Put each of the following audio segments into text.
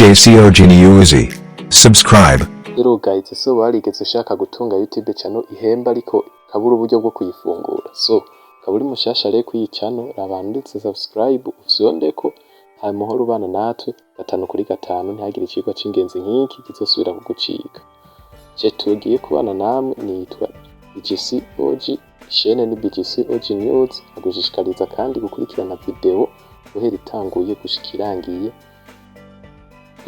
BJCOG News. Subscribe. Rero guys, so warigeze ushaka gutunga YouTube channel ihemba ariko kabura uburyo bwo kuyifungura? So ukaba uri mushasha rero kuri iyi channel, raba ndetse subscribe ufyondeko, hanyuma uhore ubana natwe gatanu kuri gatanu, ntihagire icigwa c'ingenzi nk'iki kizosubira kugucika. Je tugiye kubana namwe nitwa BGC OG, chaîne ni BGC OG News. Agushishikariza kandi gukurikirana video guhera itanguye gushika irangiye,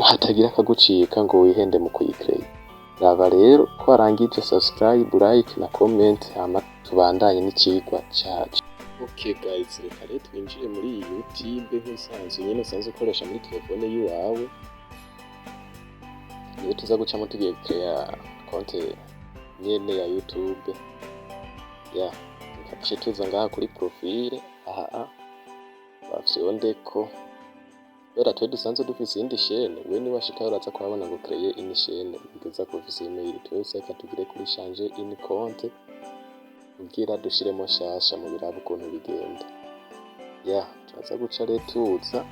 hatagira akagucika ngo wihende mu kuyikreye. Raba rero ko warangije subscribe, like na comment, hama tubandanye n'icigwa cacu. Okay guys, reka rero twinjire muri iyi YouTube nk'isanzwe nyene usanzwe ukoresha muri telefone yiwawe. Niyo tuza gucamo tugiye gucreya konte nyene ya YouTube. Ya, reka duce tuza ngaha kuri profile aha, bafyondeko. Kubera twe dusanzwe dufise iyindi chaîne, we niwashikayo uraza kuhabona ngo "créer une chaîne", bigeza ko ufise email. Twese reka tugire kuri "changer une compte" kugira dushiremo shasha mu biraba ukuntu bigenda. Ya, turaza guca rero tuza,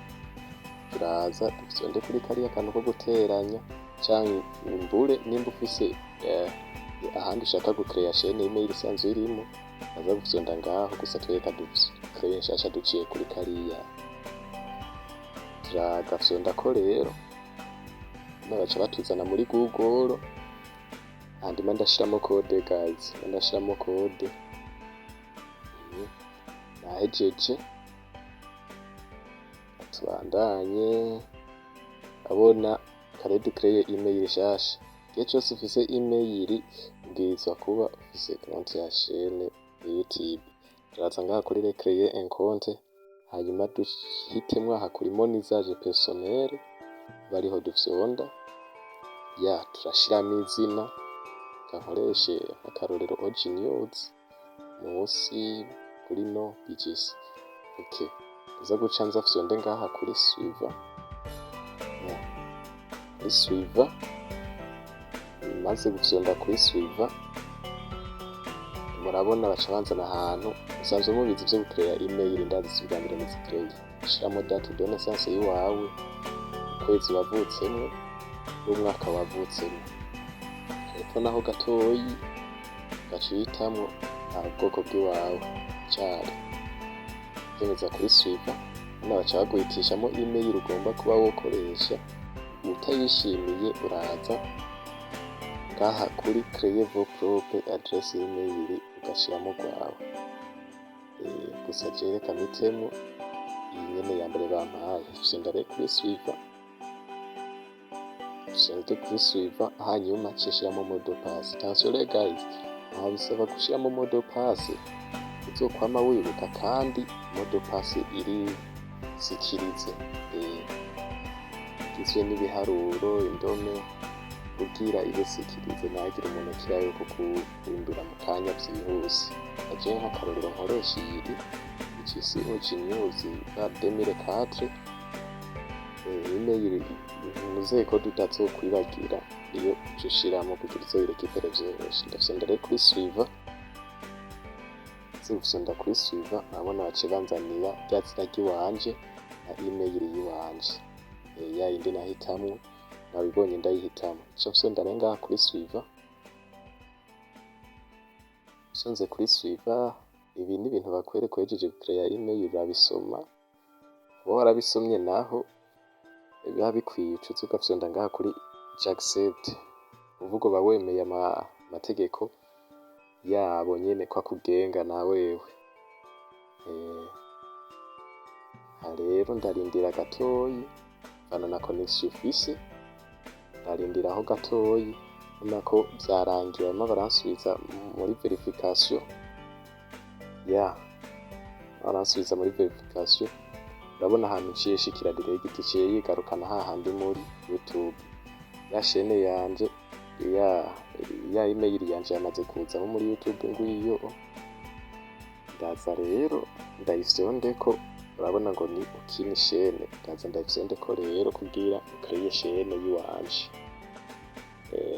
turaza dufyonde kuri kariya kantu ko guteranya, canke imbure nimba ufise ahandi ushaka gucreya chaîne, email isanzwe irimo, uraza gufyonda ngaho. Gusa twereka ducreye nshasha duciye kuri kariya, turagafyondako rero baca batuzana muri Google. Hanyuma ndashiramo code guys, ndashiramo code. Nahejeje, tubandanye. Abona kare dukreye email shasha. Igihe cose ufise email ubwirizwa kuba ufise konti ya chaîne ya YouTube. Turaza ngaha kuri "créer un compte", hanyuma duhitemwo aha kuri "mon usage personnel", bariho dufyonda. Ya, turashiramo izina, nkoreshe akarorero OG News, munsi kuri no BGC. Okay, uza guca nza fyonde ngaha kuri "suivant", kuri "suivant". Maze gufyonda kuri "suivant", murabona baca banzana ahantu musanzwe mubizi ivyo gukereya email. Ndazi si ubwa mbere muzikereye. Ushiramo date de naissance yiwawe, ukwezi wavutsemwo n'umwaka wavutsemwo. Hepfo naho gatoyi ugaca uhitamwo ubwoko bw'iwawe cari ukemeza kuri "suivant". Hano baca baguhitishamo email ugomba kuba wokoresha. Utayishimiye uraza ngaha kuri "créez vos propres adresse email", ugashiramo rwawe. Gusa jewe reka mpitemwo iyi nyene ya mbere bampaye. Fyonda rero kuri "suivant", fyonde kuri "suivant", hanyuma nce nshiramo mot de passe. Attention rero guys, aha bisaba gushiramo mot de passe uzokwama wibuka, kandi mot de passe iri sécurisée, igizwe n'ibiharuro, indome, kugira ibe sécurisée, ntihagire umuntu akirayo kukuhimbira mu kanya vyihuse. Jewe nk'akarorero nkoresha iyi BGC OG News ba 2004. Email nizeye ko tutazokwibagira, iyo uca ushiramwo kugira uzoyirekipere vyoroshe. Ndafyonda rero kuri "suivant". Maze gufyonda kuri "suivant", urabona baciye banzanira rya zina ry'iwanje na email yiwanje, ya yindi nahitamwo. Nabibonye, ndayihitamwo, nca mfyonda rero ngaha kuri "suivant". Mfyonze kuri "suivant", ibi ni ibintu bakwereka uhejeje gukereya email, urabisoma. Uba warabisomye naho biba bikwiye, uca uza ugafyonda ngaha kuri "j'accepte", uvuga uba wemeye amategeko yabo nyene ko akugenga na wewe. Aha rero ndarindira gatoyi, bivana na connexion ufise, ndarindiraho gatoyi. Urabona ko vyarangiye, barimo baransubiza muri vérification. Ya, baransubiza muri vérification. Urabona ahantu nciye shikira direct, iciye yigarukana hahandi muri YouTube ya chaîne yanje, ya email yanje yamaze kuzamo muri YouTube. Ngwiyo, ndaza rero ndayifyondeko. Urabona ngo ni aucune chaîne. Ndaza ndayifyondeko rero kugira nkreye chaîne yiwanje.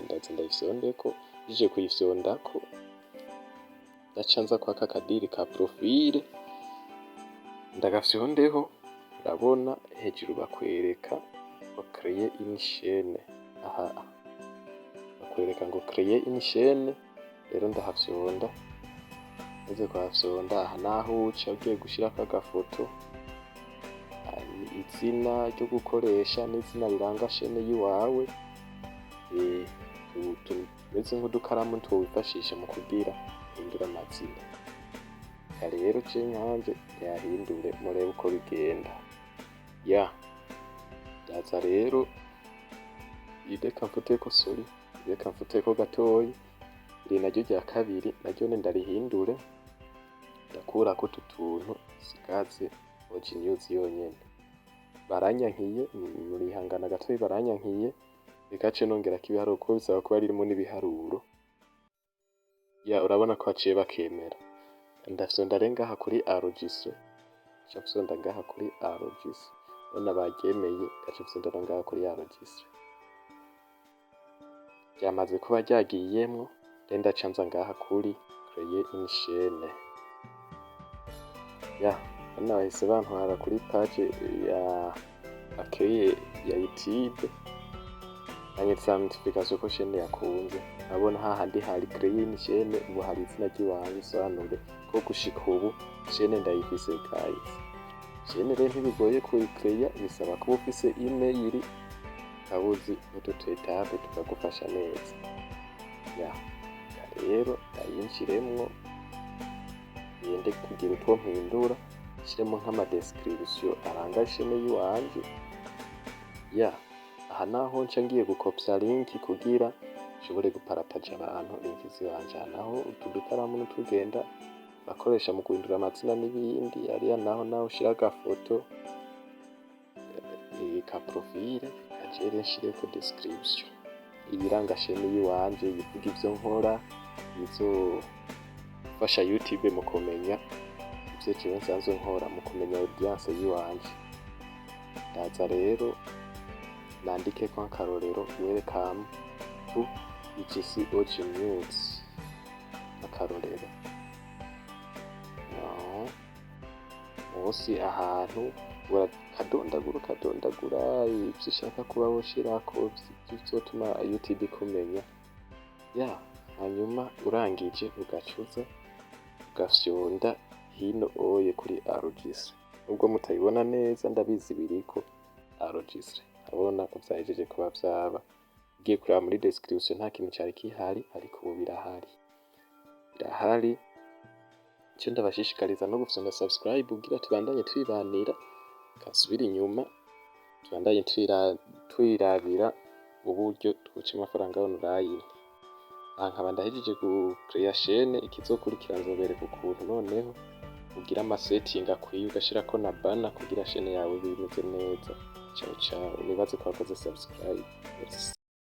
Ndaza ndayifyondeko. Mpejeje kuyifyondako, ndaca nza kwaka akadiri ka profile, ndagafyondeho. Urabona hejuru bakwereka Ngo "Créer une chaîne", aha bakwereka ngo "Créer une chaîne". Rero ndahafyonda. Maze kuhafyonda, aha naho uca ugiye gushirako agafoto, izina ryo gukoresha n'izina riranga chaîne yiwawe, tumeze nk'udukaramu twowifashisha mu kugira uhindure amazina. Reka rero je nkanje ndayahindure, murebe uko bigenda. Ya ndaza rero, reka mfuteko, sorry, reka mfuteko gatoyi. Iri naryo rya kabiri naryo ndarihindure, ndakurako utu tuntu nsigaze OG News yonyene. Baranyankiye, murihangana gatoyi, baranyankiye. Reka ce nongerako ibiharuro kuko bisaba kuba ririmwo n'ibiharuro. Ya, urabona ko haciye bakemera. Ndafyonda rero ngaha kuri "Enregistrer", nca mfyonda ngaha kuri "Enregistrer". Urabona baryemeye, ngaca mfyonda no ngaha kuri "Enregistrer". Ryamaze kuba ryagiyemwo. Rero ndaca nza ngaha kuri "Créer une chaîne". Ya, hano bahise bantwara kuri page ya accueil ya YouTube, banyeretse notification ko chaîne yakunze. Urabona hahandi hari "Créer une chaîne", ubu hari izina ry'iwanje, bisobanure ko gushika ubu chaîne ndayifise, guys. Chaîne rero ntibigoye kuyicreya, bisaba kuba ufise email, ukaba uzi n'utu tu étapes tukagufasha neza. Ya, rero ndayinjiremwo, ngende kugira utwo mpindura, nshiremo nk'ama description aranga chaîne yiwanje. Ya, aha naho nca ngiye gukopya link kugira nshobore guparataja abantu link ziwanje. Aha naho utu dukaramu n'utugenda bakoresha mu guhindura amazina n'ibindi. Hariya naho naho ushira agafoto ka profile. Kajere nshireko description ibiranga chaîne yiwanje, ivuga ivyo nkora, bizofasha YouTube mu kumenya ivyo jewe nsanzwe nkora, mu kumenya audience yiwanje. Ndaza rero nandikeko nk'akarorero "Welcome to EGC OG News", akarorero. No. Munsi ahantu urakadondagura, ukadondagura ivyo ushaka kuba woshirako bizotuma YouTube ikumenya. Ya, hanyuma urangije ugacuza ugafyonda hino oye kuri "Enregistrer". Nubwo mutayibona neza, ndabizi biriko "Enregistrer". Urabona ko vyahejeje kuba vyaba. Ugiye kuraba muri description nta kintu cari kihari, ariko ubu birahari, birahari. Ico ndabashishikariza no gufyonda subscribe kugira tubandanye twibanira. Kasubira inyuma, tubandanye twirabira uburyo twoca amafaranga online. Aha nkaba ndahejeje gucreya chaîne. Ikizokurikira nzobereka ukuntu noneho ugira ama setting akwiye, ugashirako na banner kugira chaîne yawe ibe imeze neza. Ciao ciao, nibaze ko wakoze subscribe. Merci.